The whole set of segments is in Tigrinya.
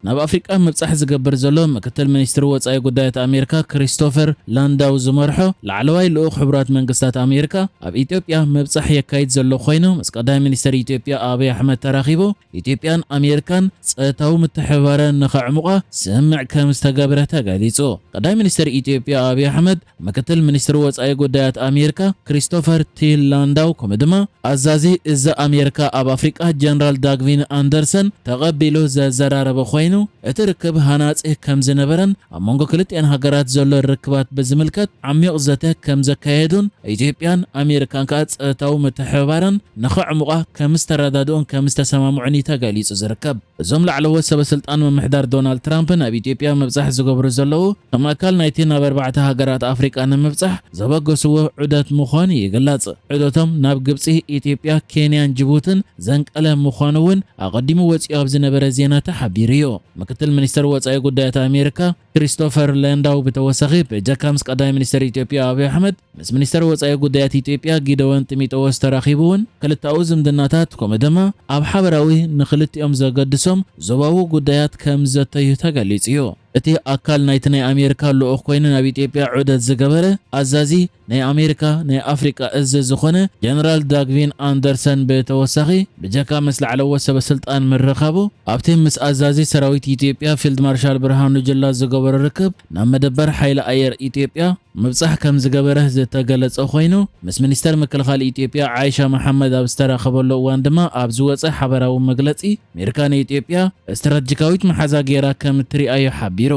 ናብ ኣፍሪቃ ምብጻሕ ዝገብር ዘሎ ምክትል ሚኒስትሪ ወጻኢ ጉዳያት ኣሜሪካ ክሪስቶፈር ላንዳው ዝመርሖ ላዕለዋይ ልኡኽ ሕቡራት መንግስታት ኣሜሪካ ኣብ ኢትዮጵያ ምብጻሕ የካይድ ዘሎ ኮይኑ፣ ምስ ቀዳማይ ሚኒስትር ኢትዮጵያ ኣብይ ኣሕመድ ተራኺቡ ኢትዮጵያን ኣሜሪካን ጸጥታዊ ምትሕብባረን ንኸዕሙቓ ስምምዕ ከም ዝተገብረ ተገሊጹ። ቀዳማይ ሚኒስትር ኢትዮጵያ ኣብይ ኣሕመድ ምክትል ሚኒስትሪ ወጻኢ ጉዳያት ኣሜሪካ ክሪስቶፈር ቲ ላንዳው ከምኡ ድማ ኣዛዚ እዚ ኣሜሪካ ኣብ ኣፍሪቃ ጀነራል ዳግቪን ኣንደርሰን ተቐቢሉ ዘዘራረበ ኮይኑ፣ እቲ ርክብ ሃናጺ ከም ዝነበረን ኣብ መንጎ ክልቲኣን ሃገራት ዘሎ ርክባት ብዝምልከት ዓሚቕ ዘተ ከም ዘካየዱን ኢትዮጵያን ኣሜሪካን ከኣ ጸጥታዊ ምትሕብባረን ንኸዕሙቓ ከም ዝተረዳድኡን ከም ዝተሰማምዑን እዩ ተገሊጹ ዝርከብ። እዞም ላዕለዎት ሰበ ስልጣን ምምሕዳር ዶናልድ ትራምፕ ናብ ኢትዮጵያ ምብጻሕ ዝገብሩ ዘለዉ ከም ኣካል ናይቲ ናብ ኣርባዕተ ሃገራት ኣፍሪቃ ንምብጻሕ ዘበገስዎ ዑደት ምዃኑ ይግለጽ። ዑደቶም ናብ ግብጺ፣ ኢትዮጵያ፣ ኬንያን ጅቡትን ዘንቀለ ምዃኑ እውን ኣቐዲሙ ወጺኡ ኣብ ዝነበረ ዜና ተሓቢሩ እዩ። ምክትል ሚኒስተር ወጻኢ ጉዳያት ኣሜሪካ ክሪስቶፈር ላንዳው ብተወሳኺ ብጀካ ምስ ቀዳማይ ሚኒስተር ኢትዮጵያ ኣብይ ኣሕመድ፣ ምስ ሚኒስተር ወጻኢ ጉዳያት ኢትዮጵያ ጊደወን ጢሞቴዎስ ተራኺቡ እውን ክልተኣዊ ዝምድናታት ከምኡ ድማ ኣብ ሓበራዊ ንክልቲኦም ዘገድሶም ዞባዊ ጉዳያት ከም ዘተዩ ተገሊጹ እዩ። እቲ ኣካል ናይቲ ናይ ኣሜሪካ ልኡኽ ኮይኑ ናብ ኢትዮጵያ ዑደት ዝገበረ ኣዛዚ ናይ ኣሜሪካ ናይ ኣፍሪቃ እዝ ዝኾነ ጀነራል ዳግቪን ኣንደርሰን ብተወሳኺ ብጀካ ምስ ላዕለዎት ሰበ ስልጣን ምርኻቡ ኣብቲ ምስ ኣዛዚ ሰራዊት ኢትዮጵያ ፊልድ ማርሻል ብርሃኑ ጁላ ዝገበሮ ርክብ ናብ መደበር ሓይሊ ኣየር ኢትዮጵያ ምብጻሕ ከም ዝገበረ ዝተገለጸ ኮይኑ፣ ምስ ሚኒስተር ምክልኻል ኢትዮጵያ ዓይሻ መሓመድ ኣብ ዝተራኸበሉ እዋን ድማ ኣብ ዝወጸ ሓበራዊ መግለጺ ኣሜሪካ ንኢትዮጵያ ስትራቴጂካዊት መሓዛ ገይራ ከም እትሪኣዮ ሓቢሩ።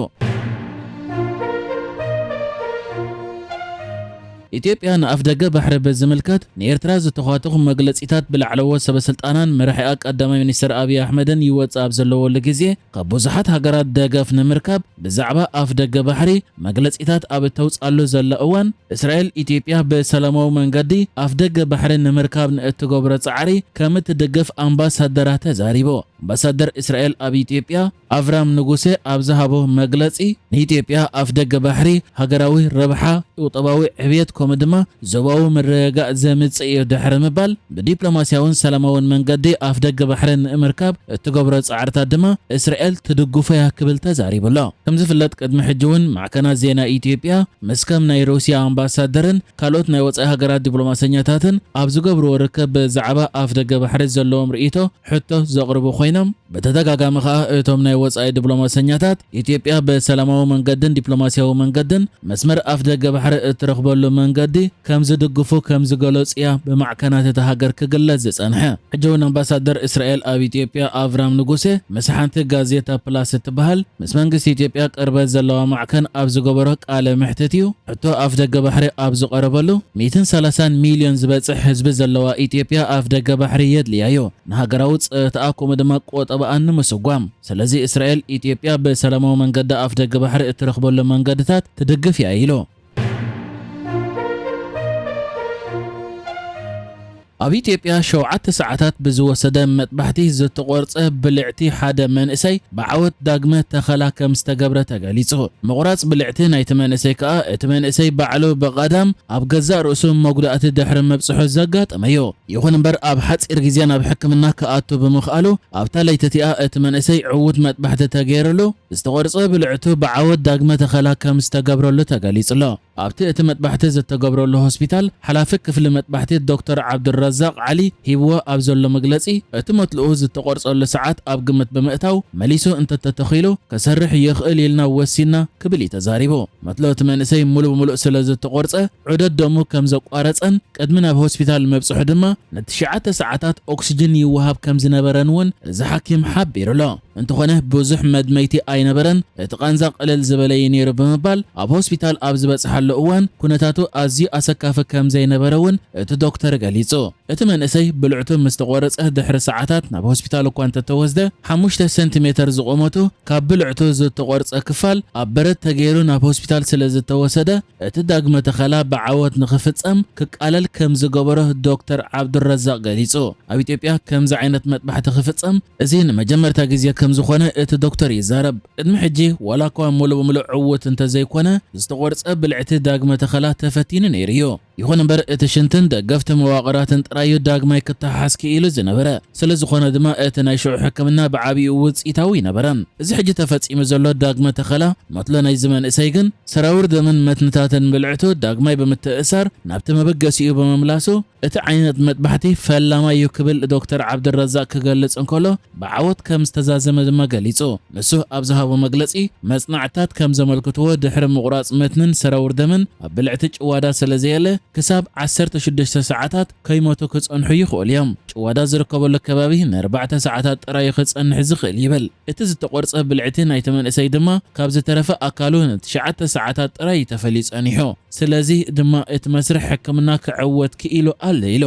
ኢትዮጵያ ንኣፍ ደገ ባሕሪ ብዝምልከት ንኤርትራ ዝተዃትኹ መግለጺታት ብላዕለዎት ሰበ ስልጣናን መራሒኣ ቀዳማይ ሚኒስትር ኣብይ ኣሕመድን ይወጽእ ኣብ ዘለወሉ ግዜ፣ ካብ ብዙሓት ሃገራት ደገፍ ንምርካብ ብዛዕባ ኣፍ ደገ ባሕሪ መግለጺታት ኣብ እተውጽኣሉ ዘላ እዋን፣ እስራኤል ኢትዮጵያ ብሰላማዊ መንገዲ ኣፍ ደገ ባሕሪ ንምርካብ ንእትገብሮ ጻዕሪ ከም እትድግፍ ኣምባሳደራ ተዛሪቡ። ኣምባሳደር እስራኤል ኣብ ኢትዮጵያ ኣቭራም ንጉሴ ኣብ ዝሃቦ መግለጺ፣ ንኢትዮጵያ ኣፍ ደገ ባሕሪ ሃገራዊ ረብሓ፣ ቁጠባዊ ዕብየት ከምኡ ድማ ዞባዊ ምርግጋእ ዘምጽእ እዩ ድሕሪ ምባል፣ ብዲፕሎማስያውን ሰላማውን መንገዲ ኣፍ ደገ ባሕሪ ንምርካብ እትገብሮ ጻዕርታት ድማ እስራኤል ትድግፎ እያ ክብል ተዛሪቡ ኣሎ። ከም ዝፍለጥ ቅድሚ ሕጂ እውን ማዕከናት ዜና ኢትዮጵያ ምስ ከም ናይ ሩስያ ኣምባሳደርን ካልኦት ናይ ወጻኢ ሃገራት ዲፕሎማሰኛታትን ኣብ ዝገብርዎ ርክብ ብዛዕባ ኣፍ ደገ ባሕሪ ዘለዎም ርእይቶ ሕቶ ዘቕርቡ ኮይኖም፣ ብተደጋጋሚ ከኣ እቶም ናይ ወጻኢ ዲፕሎማሰኛታት ኢትዮጵያ ብሰላማዊ መንገድን ዲፕሎማስያዊ መንገድን መስመር ኣፍ ደገ ባሕሪ እትረኽበሉ መንገዲ ከም ዝድግፉ ከም ዝገለጹ እያ ብማዕከናት እታ ሃገር ክግለጽ ዝጸንሐ። ሕጂ እውን ኣምባሳደር እስራኤል ኣብ ኢትዮጵያ ኣቭራም ንጉሴ ምስ ሓንቲ ጋዜጣ ፕላስ እትበሃል ምስ መንግስቲ ኢትዮጵያ ቅርበት ዘለዋ ማዕከን ኣብ ዝገበሮ ቃለ መሕትት እዩ። ሕቶ ኣፍ ደገ ባሕሪ ኣብ ዝቐረበሉ፣ ሚእትን ሰላሳን ሚልዮን ዝበጽሕ ህዝቢ ዘለዋ ኢትዮጵያ ኣፍ ደገ ባሕሪ የድልያ እዩ፣ ንሃገራዊ ጸጥታኣ ከምኡ ድማ ቁጠባኣ ንምስጓም። ስለዚ እስራኤል ኢትዮጵያ ብሰላማዊ መንገዲ ኣፍ ደገ ባሕሪ እትረኽበሉ መንገድታት ትድግፍ እያ ኢሉ። ኣብ ኢትዮጵያ ሸውዓተ ሰዓታት ብዝወሰደ መጥባሕቲ ዝተቖርጸ ብልዕቲ ሓደ መንእሰይ ብዓወት ዳግመ ተኸላ ከም ዝተገብረ ተገሊጹ። ምቑራጽ ብልዕቲ ናይቲ መንእሰይ ከኣ እቲ መንእሰይ ባዕሉ ብቐዳም ኣብ ገዛእ ርእሱ መጉዳእቲ ድሕሪ ምብጽሑ ዘጋጠመ እዩ። ይኹን እምበር ኣብ ሓጺር ግዜ ናብ ሕክምና ክኣቱ ብምኽኣሉ ኣብታ ለይቲ እቲኣ እቲ መንእሰይ ዕዉት መጥባሕቲ ተገይርሉ ዝተቖርጸ ብልዕቱ ብዓወት ዳግመ ተኸላ ከም ዝተገብረሉ ተገሊጹ ኣሎ። ኣብቲ እቲ መጥባሕቲ ዝተገብረሉ ሆስፒታል ሓላፊ ክፍሊ መጥባሕቲ ዶክተር ዓብዱረዛቕ ዓሊ ሂብዎ ኣብ ዘሎ መግለጺ፣ እቲ መትልኡ ዝተቖርጸሉ ሰዓት ኣብ ግምት ብምእታው መሊሱ እንተተተኺሉ ክሰርሕ ይኽእል ኢልና ወሲንና ክብል እዩ ተዛሪቡ። መትሎ እቲ መንእሰይ ሙሉእ ብሙሉእ ስለ ዝተቖርጸ ዑደት ደሙ ከም ዘቋረጸን ቅድሚ ናብ ሆስፒታል ምብጽሑ ድማ ንትሽዓተ ሰዓታት ኦክስጅን ይወሃብ ከም ዝነበረን እውን እዚ ሓኪም ሓቢሩ ኣሎ። እንተኾነ ብዙሕ መድመይቲ ኣይነበረን፣ እቲ ቃንዛ ቅልል ዝበለ እዩ ነይሩ ብምባል ኣብ ሆስፒታል ኣብ ዝበጽሓሉ እዋን ኩነታቱ ኣዝዩ ኣሰካፊ ከም ዘይነበረ እውን እቲ ዶክተር ገሊጹ። እቲ መንእሰይ ብልዕቱ ምስ ተቖረጸ ድሕሪ ሰዓታት ናብ ሆስፒታል እኳ እንተተወስደ፣ ሓሙሽተ ሰንቲሜተር ዝቑመቱ ካብ ብልዕቱ ዝተቖርጸ ክፋል ኣብ በረድ ተገይሩ ናብ ሆስፒታል ስለ ዝተወሰደ፣ እቲ ዳግመ ተኸላ ብዓወት ንኽፍጸም ክቃለል ከም ዝገበሮ ዶክተር ዓብዱረዛቕ ገሊጹ። ኣብ ኢትዮጵያ ከምዚ ዓይነት መጥባሕቲ ክፍጸም እዚ ንመጀመርታ ግዜ ከም ዝኾነ እቲ ዶክተር ይዛረብ። ቅድሚ ሕጂ ዋላ እኳ ሙሉእ ብሙሉእ ዕዉት እንተዘይኮነ፣ ዝተቖርጸ ብልዕቲ ዳግመ ተኸላ ተፈቲኑ ነይሩ እዩ። ይኹን እምበር እቲ ሽንትን ደገፍቲ መዋቕራትን ጥራዩ ዳግማይ ክተሓሓዝ ክኢሉ ዝነበረ። ስለ ዝኾነ ድማ እቲ ናይ ሽዑ ሕክምና ብዓቢኡ ውጽኢታዊ ይነበረ። እዚ ሕጂ ተፈጺሙ ዘሎ ዳግመ ተኸላ መትሎ ናይዚ መንእሰይ ግን ሰራውር ደምን መትንታትን ብልዕቱ ዳግማይ ብምትእሳር ናብቲ መበገሲኡ ብምምላሱ እቲ ዓይነት መጥባሕቲ ፈላማይ እዩ ክብል ዶክተር ዓብደረዛቅ ክገልጽ እንከሎ ብዓወት ከም ዝተዛዘመ ድማ ገሊጹ። ንሱ ኣብ ዝሃቦ መግለጺ መጽናዕትታት ከም ዘመልክትዎ ድሕሪ ምቑራጽ መትንን ሰራውር ደምን ኣብ ብልዕቲ ጭዋዳ ስለ ዘየለ ክሳብ ዓሰርተ ሽዱሽተ ሰዓታት ከይሞቱ ክጸንሑ ይኽእሉ እዮም። ጭዋዳ ዝርከበሉ ከባቢ ንኣርባዕተ ሰዓታት ጥራይ ክጸንሕ ዝኽእል ይብል። እቲ ዝተቖርጸ ብልዕቲ ናይቲ መንእሰይ ድማ ካብ ዝተረፈ ኣካሉ ንትሽዓተ ሰዓታት ጥራይ እዩ ተፈልዩ ጸኒሑ። ስለዚ ድማ እቲ መስርሕ ሕክምና ክዕወት ክኢሉ ኣሎ ኢሉ።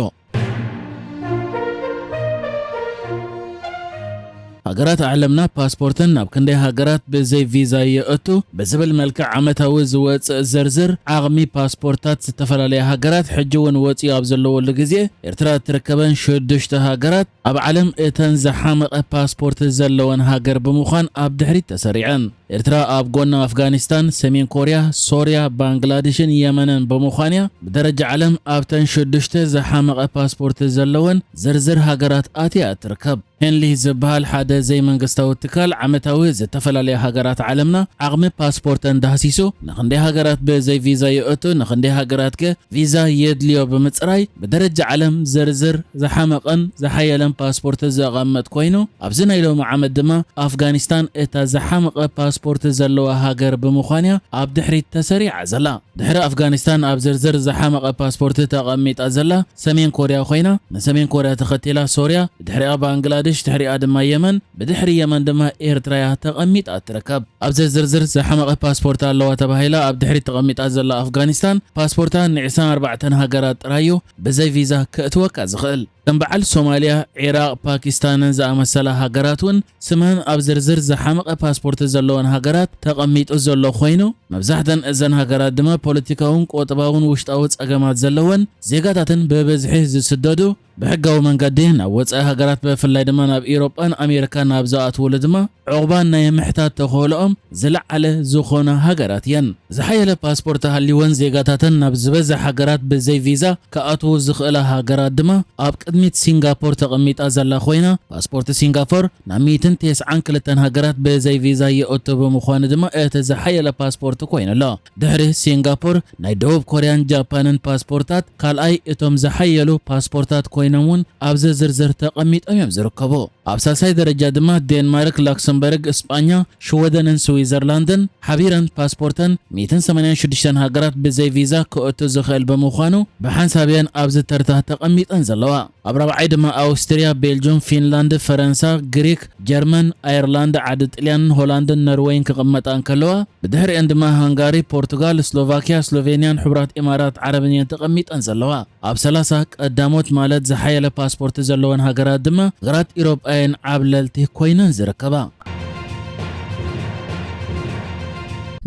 ሃገራት ዓለምና ፓስፖርተን ናብ ክንደይ ሃገራት ብዘይ ቪዛ ይእቱ ብዝብል መልክዕ ዓመታዊ ዝወፅእ ዝርዝር ዓቕሚ ፓስፖርታት ዝተፈላለያ ሃገራት ሕጂ እውን ወፂኡ ኣብ ዘለወሉ ግዜ ኤርትራ እትርከበን ሽዱሽተ ሃገራት ኣብ ዓለም እተን ዝሓመቐ ፓስፖርት ዘለወን ሃገር ብምዃን ኣብ ድሕሪት ተሰሪዐን። ኤርትራ ኣብ ጎና ኣፍጋኒስታን፣ ሰሜን ኮርያ፣ ሶርያ፣ ባንግላዴሽን የመንን ብምዃን እያ ብደረጃ ዓለም ኣብተን ሽዱሽተ ዝሓመቐ ፓስፖርት ዘለወን ዝርዝር ሃገራት ኣትያ እትርከብ። ሄንሊ ዝበሃል ሓደ ዘይመንግስታዊ ትካል ዓመታዊ ዝተፈላለያ ሃገራት ዓለምና ዓቕሚ ፓስፖርተን ዳህሲሱ ንኽንደይ ሃገራት ብዘይ ቪዛ ይእቱ ንኽንደይ ሃገራት ከ ቪዛ የድልዮ ብምጽራይ ብደረጃ ዓለም ዝርዝር ዝሓመቐን ዝሓየለን ፓስፖርት ዘቐምጥ ኮይኑ ኣብዚ ናይ ሎሚ ዓመት ድማ ኣፍጋኒስታን እታ ዝሓመቐ ፓስፖርት ዘለዋ ሃገር ብምዃን እያ ኣብ ድሕሪት ተሰሪዓ ዘላ። ድሕሪ ኣፍጋኒስታን ኣብ ዝርዝር ዝሓመቐ ፓስፖርት ተቐሚጣ ዘላ ሰሜን ኮርያ ኮይና ንሰሜን ኮርያ ተኸቲላ ሶርያ፣ ብድሕሪኣ ባንግላዴሽ፣ ድሕሪኣ ድማ የመን፣ ብድሕሪ የመን ድማ ኤርትራ እያ ተቐሚጣ ትርከብ። ኣብዚ ዝርዝር ዝሓመቐ ፓስፖርት ኣለዋ ተባሂላ ኣብ ድሕሪት ተቐሚጣ ዘላ ኣፍጋኒስታን ፓስፖርታ ንዒስራን ኣርባዕተን ሃገራት ጥራይ እዩ ብዘይ ቪዛ ከእትወካ ዝኽእል። ከም በዓል ሶማልያ፣ ዒራቕ፣ ፓኪስታንን ዝኣመሰላ ሃገራት እውን ስመን ኣብ ዝርዝር ዝሓመቐ ፓስፖርት ዘለወን ሃገራት ተቐሚጡ ዘሎ ኮይኑ መብዛሕተን እዘን ሃገራት ድማ ፖለቲካውን ቁጠባውን ውሽጣዊ ጸገማት ዘለወን ዜጋታትን ብብዝሒ ዝስደዱ ብሕጋዊ መንገዲ ናብ ወጻኢ ሃገራት ብፍላይ ድማ ናብ ኢሮጳን ኣሜሪካን ናብ ዝኣትውሉ ድማ ዕቑባን ናይ ምሕታት ተኽእሎኦም ዝለዓለ ዝኾና ሃገራት እየን። ዝሓየለ ፓስፖርት ሃልይወን ዜጋታተን ናብ ዝበዝሕ ሃገራት ብዘይ ቪዛ ክኣትዉ ዝኽእላ ሃገራት ድማ ኣብ ቅድሚት ሲንጋፖር ተቐሚጣ ዘላ ኮይና ፓስፖርት ሲንጋፖር ናብ ሚእትን ተስዓን ክልተን ሃገራት ብዘይ ቪዛ ይእቱ ብምዃኑ ድማ እቲ ዝሓየለ ፓስፖርት ኮይኑ ኣሎ። ድሕሪ ሲንጋፖር ናይ ደቡብ ኮርያን ጃፓንን ፓስፖርታት ካልኣይ እቶም ዝሓየሉ ፓስፖርታት ኮይኖም እውን ኣብዚ ዝርዝር ተቐሚጦም እዮም ዝርከቡ። ኣብ ሳልሳይ ደረጃ ድማ ዴንማርክ፣ ላክሰምበርግ፣ እስጳኛ፣ ሽወደንን ስዊዘርላንድን ሓቢረን ፓስፖርተን ሚእትን ሰማንያን ሽዱሽተን ሃገራት ብዘይ ቪዛ ክእቱ ዝኽእል ብምዃኑ ብሓንሳብየን ኣብዚ ተርታ ተቐሚጠን ዘለዋ። ኣብ ራብዓይ ድማ ኣውስትርያ፣ ቤልጁም፣ ፊንላንድ፣ ፈረንሳ፣ ግሪክ፣ ጀርመን፣ ኣየርላንድ፣ ዓዲ ጥልያንን ሆላንድን ኖርወይን ክቕመጣ እንከለዋ ብድሕሪአን ድማ ሃንጋሪ፣ ፖርቱጋል፣ ስሎቫኪያ፣ ስሎቬንያን ሕቡራት ኢማራት ዓረብን እየን ተቐሚጠን ዘለዋ። ኣብ ሰላሳ ቀዳሞት ማለት ዝሓየለ ፓስፖርት ዘለወን ሃገራት ድማ ሃገራት ኢሮጳየን ዓብለልቲ ኮይነን ዝርከባ።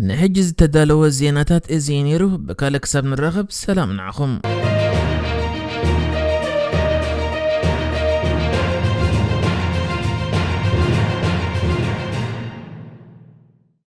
ንሕጂ ዝተዳለወ ዜናታት እዚ እዩ ነይሩ። ብካልእ ክሳብ ንራኸብ ሰላም ንዓኹም።